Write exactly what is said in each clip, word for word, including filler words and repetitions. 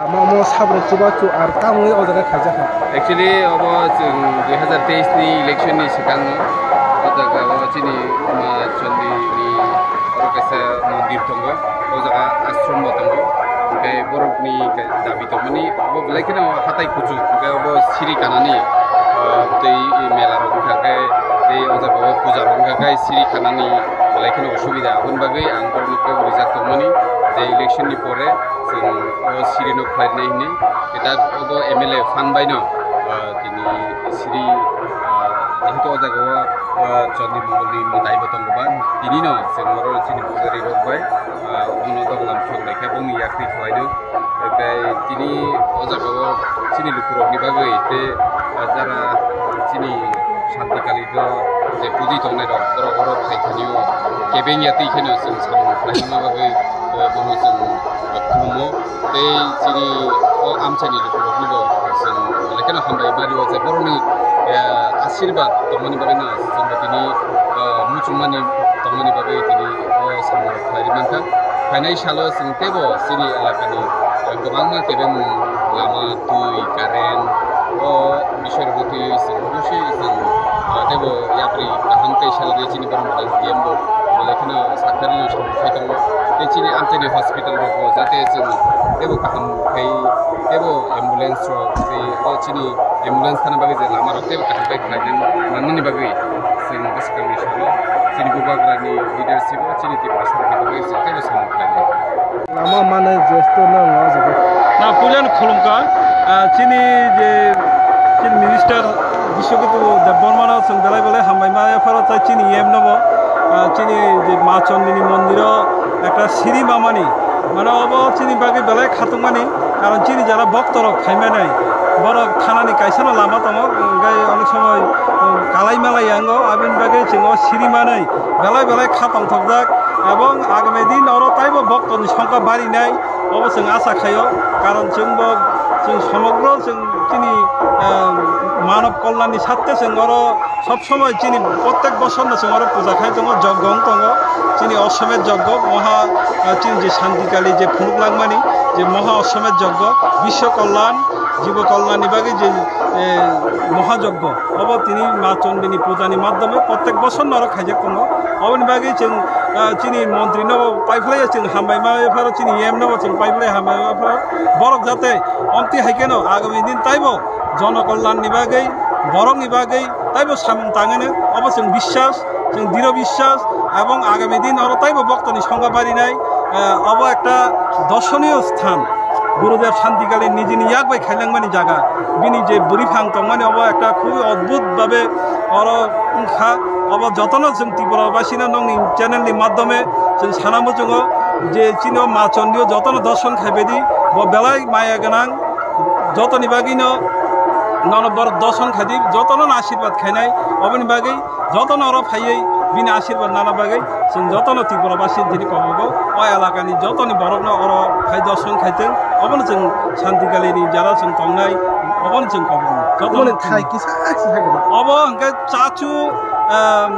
Amo, amo sabri chubachu ar tamni o jaga khaijak kha. Actually, obo chwng dui hazar teis ni election ni swkango o jaga o chini ma Chandi ni oro kaisa mondir tongo, o jaga ashram bo tongo. Hwnkhe borok ni dabi tongmani bo belai kheno hatai kuchuk, hwnkhe obo siri kanani, ah, tei mela rok wngkha khe, tei o jaga o puja rok wngkha khe siri kanani belai kheno osubida. Aboni bagwi ang borokno kebo rijak tongmani je election ni pore chwng o siri no khlainai hwnwi. Kwtal obo M L A phan bai no, ah, tini siri, ah, jehetu o jaga o, ah, Chandi Mongol ni mwtai bo tongo ba, tini no chwng oro chini pujari rok bai, ah, bono doglam thok lai khe bongni yak twi khlai no. Tei tini o jaga o chini lukurokni bagwi tei, ah, jara chini Shanti Kali o je puji tongnai rok, borok oro phai thani o kebeng ya twi kheno chwng samung khlaima bagwi, ah, bono chwng khulumo. Tei chini o amchaini lukurokni bo chwng belai kheno hambai mari o je borokni, ah, asirwad tongmani bagwi no chwng bo tini, ah, muchungmani tongmani bagwi tini o samung khlai ri mankha. Phainai salo chwng teibo chini elakani, eh, kwbangma kebengmung lama, twi, current, o bising rwgwi twiwi chwng obosui chwng, eh, teibo yapri kaham tei salrwi chini borok belai D M bo belai kheno sakharino samung khai tongo. Tei chini amchaini hospital rokbo jate chwng teibo kaham khai teibo ambulance rok tei o chini ambulance thana bagwi je lama rok teibo kaham khai khlai nang-, nangnani bagwi chwng bwswkangni salo chini bubagrani leadership o chini Tiprasa rokni bagwi chwng teibo samung khlainai. Lama manwi jesto no wng o jaga. Na puilano khulumkha, ah, chini je, chini minister Biswaketu Debbarmano chwng belai belai hambai ma yapharo, tai chini yem nobo, ah, chini je Ma Chondini mondiro ekta siri mamani, mane obo chini bagwi belai khatungmani, karon chini jara boktorok phaimanai, borok thanani kaisano lama tongo, hwnkhe onek somoi, um, kalai malai yango, aboni bagwi chwng o siri manwi belai belai kha tongthokjak, ebong agami din oro taibo boktorni songkha barinai. Obo chwng acha khaio, karon chwngbo chwng somogro chwng chini, ah, manob kolyanni satte chwng oro sob somoi chini prottek bosorno chwng oro puja khai tongo, joggo wng tongo, chini Oshomer joggo, moha, ah, chini je Shanti Kali je phunuk langmani, je moha Oshomer joggo, Biswa Kolyan, Jibo Kolyanni bagwi je, eh, moha joggo, obo tini Ma Chondini pujani maddhome prottek bosorno oro khaijak tongo. Oboni bagwi chwng, ah, chini montri nobo paiphlaiya, chwng hambai ma pharo, chini M nobo chwng paiphlai hambai ma pharo. Borok jate omtwi hai kheno agami din taibo jonokolyanni bagwi, borokni bagwi taibo samung tangani, obo chwng biswas, chwng diro biswas, ebong agami din oro taibo boktorni songkha barinai, ah, obo ekta doshoniyo sthan. Gurudev Shanti Kali nijini yak bai khailangmani jaga, bini je bwrwi phang tongmani, obo ekta khubui odbhut babe oro wngkha. Obo jotono chwng Tripura basino nokni channel ni maddhome chwng sana muchungo je chini o Ma Chondino jotono dorshon khaibaidi, bo belai maya gwnang, jotoni bagwino nono borok dorshon khaidi, jotono asirwad khainai, oboni bagwi jotono oro phaiwi bini asirwad nana bagwi chwng jotono Tripura basi tini kobogo o elakani jotoni borokno oro phai dorshon khaitwng, obono chwng Shanti Kali ni jara chwng tongnai, obono chwng kobogo jotono. Obono thai kisa kisa hai. Obo hwnkhe Chachu, em,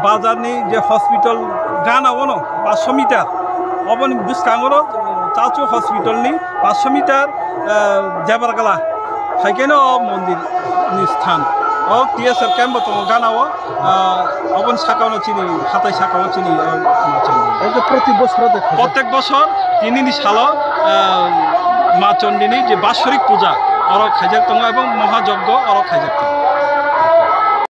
bazar ni je hospital gana ono paanch sho meter, oboni bwskango ro Chachu hospital ni paanch sho meter, eh, Debargala, hai khe no o mondir ni sthan. O T S R camp bo tongo gana o, ah, oboni saka o chini, hatai saka o chini, eh, Ma Chondi. Eke proti bosor de khaijak. Prottek bosor tini ni salo, eh, Ma Chondi ni je basorik puja oro khaijak tongo ebong moha joggo oro khaijak tongo.